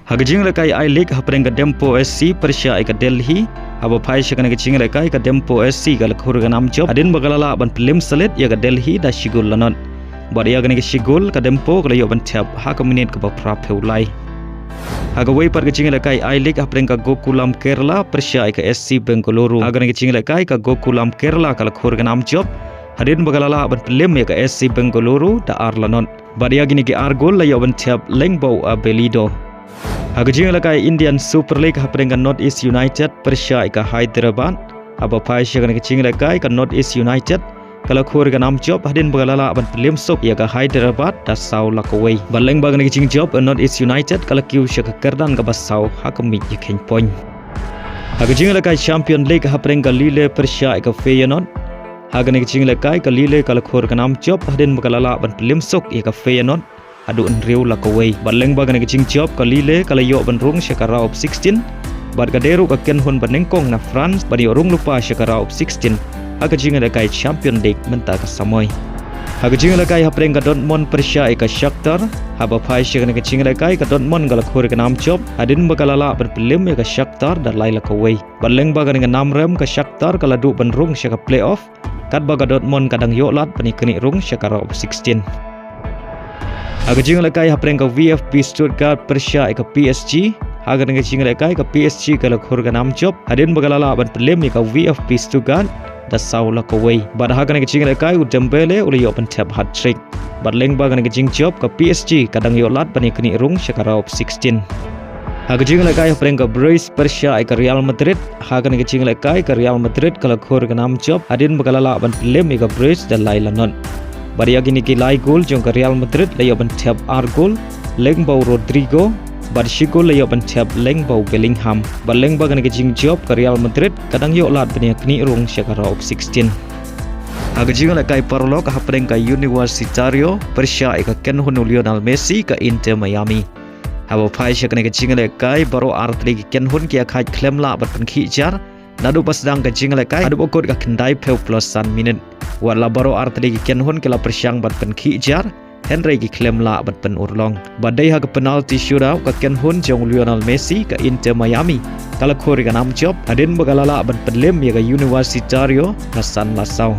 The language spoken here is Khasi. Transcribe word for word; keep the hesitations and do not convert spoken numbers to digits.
Ha ka jinglehkai I-League hapdeng ka Dempo S C pyrshah ïa ka Delhi. Haba phai sha kane ka jinglehkai ka Dempo S C ka la khur ka nam jop hadien ba ka la lah ban pynliem slet ïa ka Delhi da shi gol la nod. Bad ïa kane ka shi gol ka Dempo ka la ïoh ban thep ha ka minit kaba phra phew lai. Ha kawei pat ka jinglehkai I-League hapdeng ka Gokulam Kerala pyrshah ïa ka S C Bengaluru. Ha kane ka jinglehkai ka Gokulam Kerala ka la khur ka nam jop hadien ba ka la lah ban pynliem ïa ka S C Bengaluru da ar la nod. Bad ïa kine ki ar gol la ïoh ban thep lyngba u Abelido. Ha ka jinglehkai Indian Super League hapdeng ka North East United pyrshah ïa ka Hyderabad. Haba phai sha kane ka jinglehkai ka North East United ka la khur ka nam jop hadien ba ka la lah ban pynliem suk ïa ka Hyderabad da saw la kawei. Bad lyngba kane ka jingjop ka North East United ka la kiew sha ka kyrdan kaba saw ha ka miej ïakheiñ point. Ha ka jinglehkai Champion League hapdeng ka Lille pyrshah ïa ka Feyenoord. Ha kane ka jinglehkai ka Lille ka la khur ka nam jop hadien ba ka la lah ban pynliem suk ïa ka Feyenoord haduh hynriew la kawei. Bad lyngba kane ka jingjop ka Lille ka la ïoh ban rung sha ka round of sixteen. Bad ka dei ruh ka kynhun ba nyngkong na France ban ïoh rung lypa sha ka round of sixteen ha ka jinglehkai Champion League mynta ka samoi. Ha ka jinglehkai hapdeng ka Dortmund pyrshah ïa ka Shakhtar. Haba phai sha kane ka jinglehkai ka Dortmund ka la khur ka nam jop hadien ba ka la lah ban pynliem ïa ka Shakhtar da lai la kawei. Bad lyngba kane ka nam rem ka Shakhtar ka la duh ban rung sha ka playoff, katba ka Dortmund ka dang ïoh lad ban ïaknieh rung sha ka round of sixteen. Ha ka jinglehkai hapdeng ka VfB Stuttgart pyrshah ïa ka PSG. Ha kane ka jinglehkai ka PSG ka la khur ka nam jop hadien ba ka la lah ban pynliem ïa ka VfB Stuttgart da saw la kawei. Bad ha kane ka jinglehkai u Dembele u la ïoh ban thep hat-trick. Bad lyngba kane ka jingjop ka PSG ka dang ïoh lad ban ïaknieh rung sha ka round of sixteen. Ha ka jinglehkai hapdeng ka Brest pyrshah ïa ka Real Madrid. Ha kane ka jinglehkai ka Real Madrid ka la khur ka nam jop hadien ba ka la lah ban pynliem ïa ka Brest da lai la nod. Bad ïa kine ki lai gol jong ka Real Madrid la ïoh ban thep ar gol lyngba u Rodrygo. Bad shi gol la ïoh ban thep lyngba u Bellingham. Bad lyngba kane ka jingjop ka Real Madrid ka dang ïoh lad ban ïaknieh rung sha ka round of sixteen. Ha ka jinglehkai paralok hapdeng ka Universitario pyrshah ïa ka kynhun u Lionel Messi ka Inter Miami. Haba phai sha kane ka jinglehkai baroh artylli ki kynhun ki ïakhaid khlem lah ban pynkhih jar naduh ba sdang ka jinglehkai haduh ba kut ka khyndai phew plus san minit. Wat la baroh artylli ki kynhun ki la pyrshang ban pynkhih jar, hynrei ki khlem lah ban pynurlong. Bad dei ha ka penalty shootout ka kynhun jong u Lionel Messi ka Inter Miami ka la khur ka nam jop hadien ba ka la lah ban pynliem ïa ka Universitario da san la saw.